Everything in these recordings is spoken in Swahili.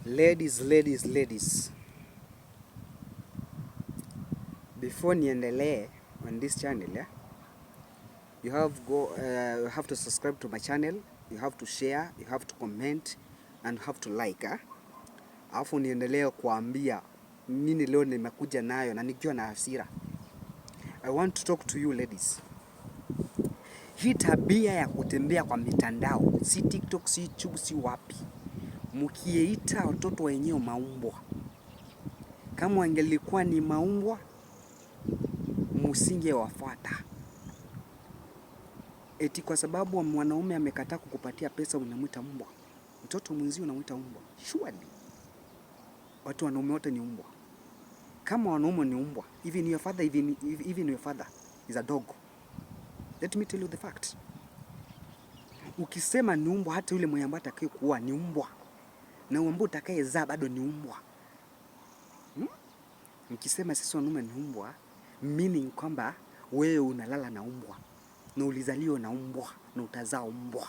Ladies, ladies, ladies. Before niendelee on this channel, yeah, you have to subscribe to my channel, you have to share, you have to comment and you have to like, eh? Alafu niendelee kuambia nini leo nimekuja nayo na nikiwa na hasira. I want to talk to you, ladies. Hii tabia ya kutembea kwa mitandao, si TikTok, si YouTube, si wapi, mkiita watoto wenyewe maumbwa, kama wangelikuwa ni maumbwa musingewafuata. Eti kwa sababu mwanaume amekataa kukupatia pesa unamwita mbwa, mtoto mwenzio unamwita mbwa? Surely watu wanaume wote ni mbwa? Kama wanaume ni mbwa, even your father is a dog. Let me tell you the fact. Ukisema ni mbwa, hata yule mwenye ambaye atakaye kuwa ni mbwa, na ambaye utakayezaa bado ni mbwa. Mkisema sisi wanaume ni mbwa, meaning kwamba wewe unalala na mbwa na ulizaliwa na mbwa na utazaa mbwa.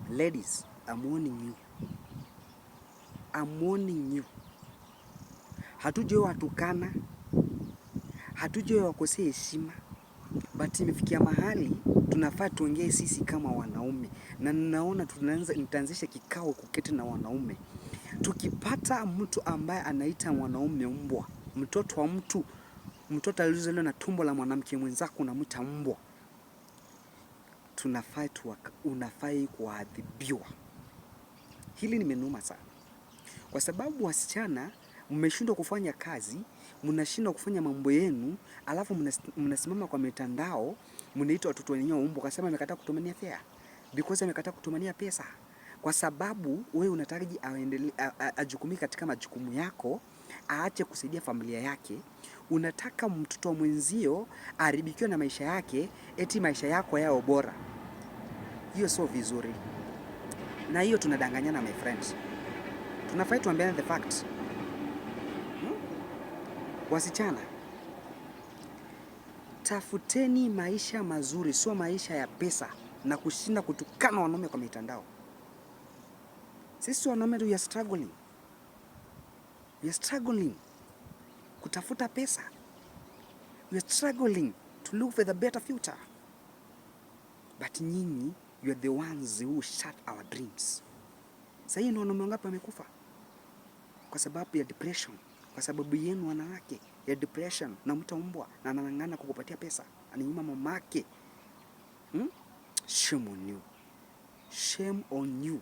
Ladies, I'm warning you. I'm warning you. Hatujawahi watukana, hatujawahi wakosea heshima, but imefikia mahali tunafaa tuongee sisi kama wanaume, na ninaona tunaanza, nitaanzisha kikao kuketi na wanaume. Tukipata mtu ambaye anaita mwanaume mbwa, mtoto wa mtu, mtoto alizaliwa na tumbo la mwanamke mwenzako unamwita mbwa, unafai kuadhibiwa. Hili nimenuma sana, kwa sababu wasichana mmeshindwa kufanya kazi, mnashindwa kufanya mambo yenu, alafu mnasimama kwa mitandao mnaita watoto wenyewe umbwa, kwa sababu amekataa kutumania fare, because amekataa kutumania pesa, kwa sababu wewe unataka aendelee ajukumike katika majukumu yako, aache kusaidia familia yake. Unataka mtoto wa mwenzio aharibikiwe na maisha yake, eti maisha yako yao bora. Hiyo sio vizuri, na hiyo tunadanganyana, my friends. Tunafai tuambiane the fact. Wasichana, tafuteni maisha mazuri, sio maisha ya pesa na kushinda kutukana wanaume kwa mitandao. Sisi wanaume we are struggling. We are struggling kutafuta pesa. We are struggling to look for the better future. But nyinyi, you are the ones who shut our dreams. Sasa hii ni wanaume wangapi wamekufa kwa sababu ya depression, kwa sababu yenu wanawake ya depression, na mtu mbwa na anang'ang'ana kukupatia pesa, ananyima mamake. Shame on you. Shame on you.